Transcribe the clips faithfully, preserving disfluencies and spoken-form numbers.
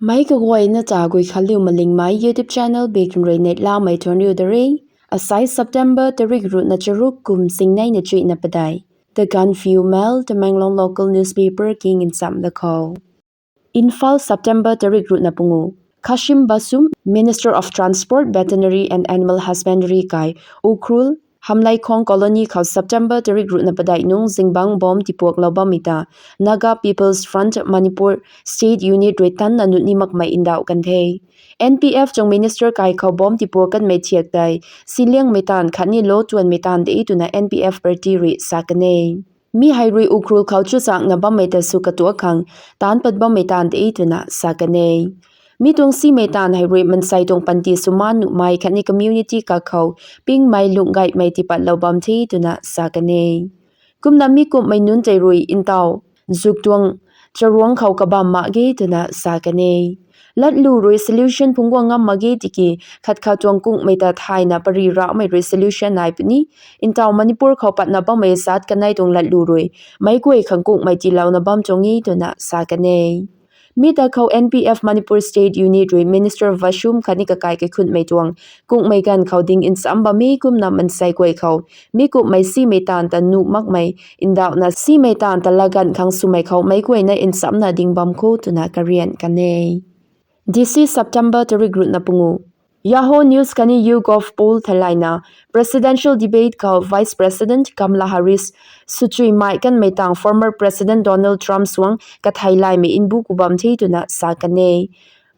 Meic kaguayna ta Guikhanliu Malingmei YouTube channel bikmrui neihlamei thuanriu da re. Asai September tarik ruhna charuk kum singnei na chuihna padei. The Gaanphiu Mail, Tamenglong local newspaper king nchamh da khou. Imphal, September tarik ruhna pungu. Khashim Bashum, Minister of Transport, Veterinary and Animal Husbandry kai Ukhrul, Hamleikhong Colony khou September tarik ruhna padei nung zingbangc bomb tipuaklou bammei ta Naga People's Front Manipur State Unit rui tanna nuni makmei ndauh kan the. N P F tuang minister kai khou bomb tipuak kanmei thiak tei siliangmei taanv khatni lo tuanmei taanv de twna N P F party rui sa kan e. Mi hei rui Ukhrul khou chuzaenghna bammei ta sw katuak khang taanc pat bammei taanv de twna sa kan e. Mi tuang simei taanv hei rui mansei tuang panty swmaan nuhmei khatni community kakhou pingmei lungh gaymei tipatlou bam the twna sa kan e. Kumna mi kumhmei nunc tei rui ntaw zuk tuang charuangc khou kabam mak ge twna sa kan e. Latlu rui solution phungc guang ngam mak ge tiki khat khat tuang kunghmei ta thayna pary rahmei rui solution nai puni. Ntaw Manipur khou patna bammei zat kanei tuang latlu rui meic guay khang kunghmei tiilouna bam tuang e twna sa kan e. Mi ta khou N P F Manipur State Unit rui Minister Bashum khatni kakai kaikhunhmei tuang kunghmei ganv khou ding nchamc bam e. Kumna mansei guay khou mi kumhmei simei taanv ta nuh makmei ndauhna simei taanv ta laganv khang swmei khou meic guayna nchamcna ding bam kho twna karian kan e. D C, September tarik ruhna pungu. Yahoo News khatni YouGov poll theilayna presidential debate khou Vice President Kamala Harris swchuimei kanmei tang former President Donald Trump suang katheilaymei mbu ku bam the twna sa kan e.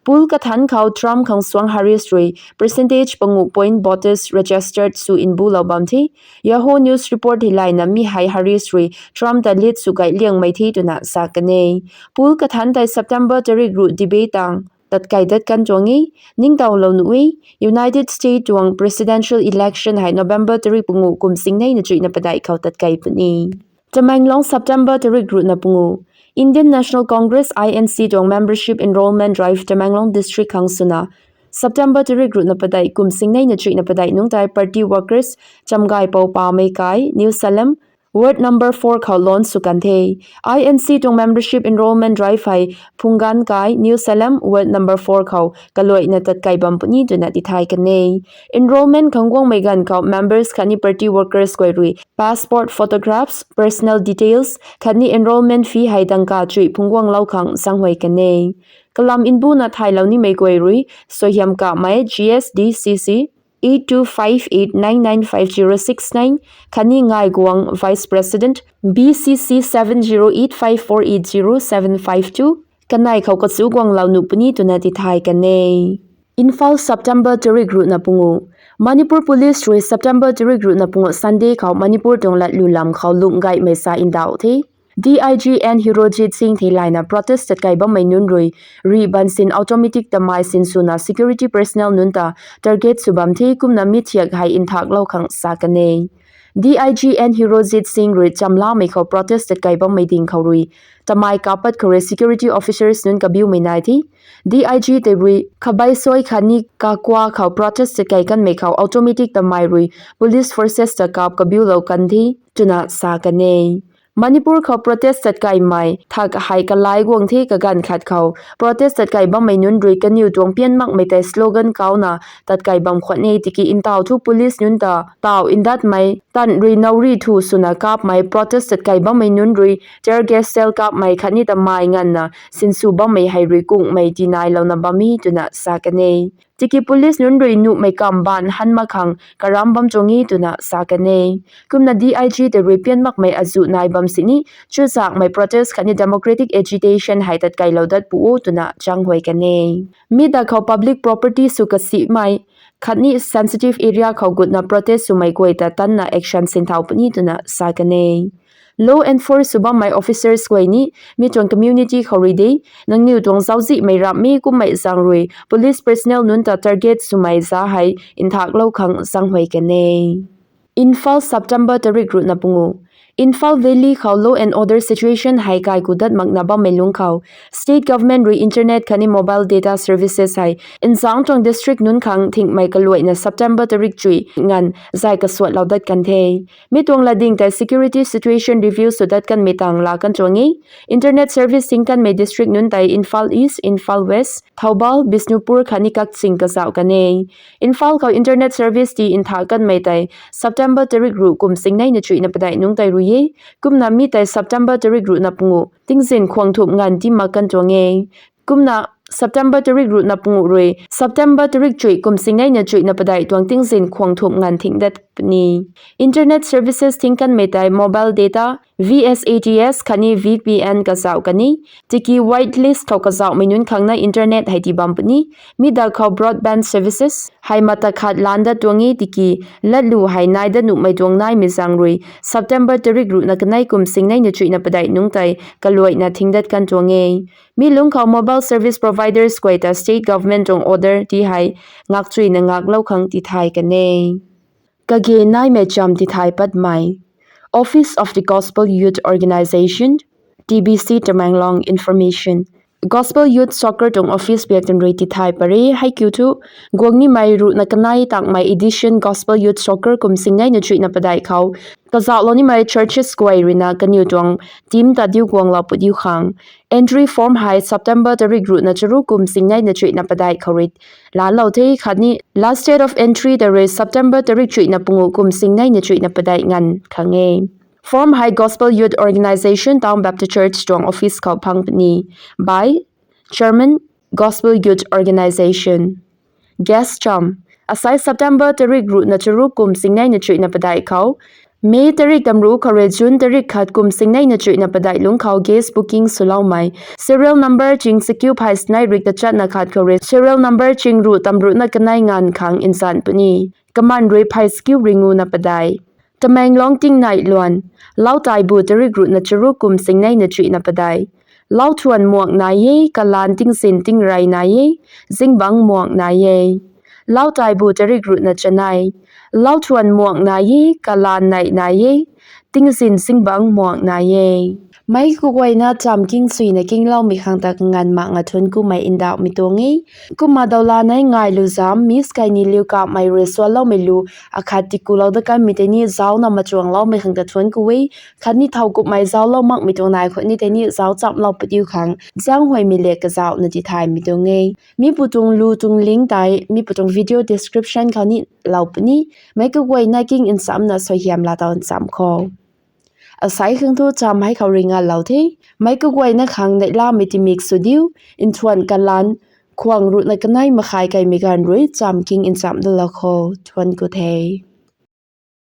Poll kathanc khou Trump khang suang Harris rui percentage pangu point voters registered sw mbulou bam the. Yahoo News report theilayna mi hei Harris rui Trump ta lead sw gay liangmei the twna sa kan e. Poll kathanc tei September tarik ruh debate tang tatkei dat kan tuang e. Ningtowlou nuh e, United States tuang presidential election hei November tarik pungu kum singnei na chuihna padei khou tatkei puni. Tamenglong, September tarik ruhna pungu. Indian National Congress, I N C tuang membership enrollment drive Tamenglong district khang swna September tarik ruhna padei kum singnei na chuihna padei nungc tei party workers Chamgay Pou Pamei kai New Salem, Ward number four khou launch sw kan the. I N C tuang membership enrollment drive hei Phunggan kai New Salem, Ward number four khou kaluaina tatkei bam puni twna tithay kan e. Enrollment khang guangmei ganv khou members khatni party workers guay rui passport photographs, personal details khatni enrollment fee hei dangka chuih phungc guanglou khang zaenghuay kan e. Kalam mbuna thaylou nimei guay rui suaihiam kamei G S D C C eight two five eight nine nine five zero six nine khatni Ngaiguang, Vice President, B C C seven zero eight five four eight zero seven five two kanei khou kachu guanglou nuh puni twna tithay kan e. Imphal, September tarik ruhna pungu. Manipur Police rui September tarik ruhna pungu Sunday khou Manipur tuang latlu lam khou lungh gaymei sa ndauh the. D I G N Hirojit Singh theilayna protest tatkei bammei nunc rui rih bansin automatic tamei sinswna security personnel nunc ta target sw bam the. Kumna mi thiak hei nthaklou khang sa kan e. D I G N Hirojit Singh rui chamlamei khou protest tatkei bammei ding khou rui tamei kapat khou rui security officers nunc kabiumei nai the. D I G tei rui Khabaisoi khatni Kakwa khou protest tatkei kanmei khou automatic tamei rui police forces ta kap kabiulou kan the twna sa kan e. Manipur khou protest tatkeimei thak hei kalai guang the. Kaganv khat khou protest tatkei bammei nunc rui kaniw tuang pian makmei tei slogan kauna tatkei bam khwan e tiki ntaw thu police nunc ta taw ndatmei tan rui nauri thu swna kapmei protest tatkei bammei nunc rui tear gas shell kapmei khatni tamei nganvna sinsw bammei hei rui kunghmei tinailouna bam e twna sa kan e. Tiki police nunc rui nuhmei kam baanv han mak khang karam bam tuang e twna sa kan e. Kumna D I G tei rui pian makmei azuh nai bam sini chuzaenghmei protest khatni democratic agitation hei tatkeilou dat pu o twna zaenghuay kan e. Mi ta khou public property sw kasimei khatni sensitive area khou gutna protest swmei guay ta tanna action sinthau puni twna sa kan e. Law enforce sw bammei officers guay ni mi tuang community khou rui de nangniw tuang zauczihmei ramh mi kummei zaeng rui police personnel nunc ta target swmei za hei nthaklou khang zaenghuay kan e. Imphal, September tarik ruhna pungu. Imphal Valley khou law and order situation hei kaiku dat makna bammei lungc khou, state government rui internet khatni mobile data services hei nzaeng tuang district nunc khang thingmei kaluaina September tarik chuih nganv zay kasuatlou dat kan the. Mi tuang latding tei security situation review sw dat kanmei tang laa kan tuang e. Internet service thing kanmei district nunc tei Imphal East, Imphal West, Thoubal, Bishnupur khatni Kakching kazauh kan e. Imphal khou internet service ti ntha kanmei tei September tarik ruh kum singneina chuihna padeih nungc tei rui e. Kumna mi tei September tarik ruhna panguh tingzin khwang thumh nganv ti mak kan tuang e. Kumna September tarik ruhna panguh rui September tarik chuih kum singneina chuihna padeih tuang tingzin khwang thumh nganv thing dat puni. Internet services thing kanmei tei mobile data, V S A T S khatni V P N kazauh kan e. Tiki whitelist khou kazauhmei nunc khang na internet hei ti bam puni. Mi da khou broadband services hei mata khat lan dat tuang e, tiki latlu hei nai dat nuhmei tuang naimei zaeng rui September tarik ruhna kanei kum singneina chuihna padeih nungc tei kaluaina thing dat kan tuang e. Mi lungc khou mobile service providers guay ta state government tuang order ti hei ngakchuina ngaklou khang tithay kan e. Kage naimei cham tithay patmei. Office of the Gospel Youth Organization, T B C Tamenglong, information. Gospel Youth Soccer tuang office biak tan rui tithay pat re. Hei kiu thu, guang nimei ruhna kanei tangmei edition Gospel Youth Soccer kum singneina chuihna padeih khou kazauhlou nimei churches guay ruina kaniw tuang team ta diu guanglou put diu khang entry form hei September tarik ruhna charuk kum singneina chuihna padeih khou rui laalou the. Khatni last date of entry ta rui September tarik chuihna panguh kum singneina chuihna padeih nganv khang e. Form hei Gospel Youth Organization Town Baptist Church tuang office khou phang puni. By Chairman, Gospel Youth Organization. Guest cham. Asai September tarik ruhna charuk kum singneina chuihna padeih khou, May tarik tamruh khou rui June tarik khat kum singneina chuihna padeih lungc khou guest booking swloumei serial number ching chakiu phay snei rik tachatna khat khou rui serial number ching ruh tamruhna kanei nganv khang nzan puni. Kaman rui phay chakiu ringuna padeih. Tamenglong tingnai luan. Lau taibu tarik ruhna charuk kum singneina chuihna padeih. Lau thuan muak nai e, kalan tingzin tingrey nai e, zingbangc muak nai e. Lau taibu tarik ruhna chanei. Lau thuan muak nai e, kalan neih nai e, tingzin zingbangc muak nai e. Meic kaguayna cham king suina kingloumei khang ta kanganv mak nga thuanc kumei ndauhmei tuang e. Kumna dawla nei ngailu zam Miss Kainiliu Kapmei rui suanloumei lu akhat tikulou dat kanmei tei ni zaucna machuangloumei khang ta thuanc ku e. Khatni thow kumhmei zauclou makmei tuang nai khou ni tei ni zauc chamlou padiu khang zaeng huaymei le kazauhna tithaymei tuang e. Mi pu tuang lu tuang link tei mi pu tuang video description khou ni lou puni. Meic kaguayna king nchamna suaihiam laa taw ncham khou asai khang thu cham hei khou ri ngalou the. Meic kaguayna khang neihlamei timik sw diu, nthuan kalan, khwang ruhna kanei makhai kaimei ganv rui cham king ncham dalou khou thuanc ku the.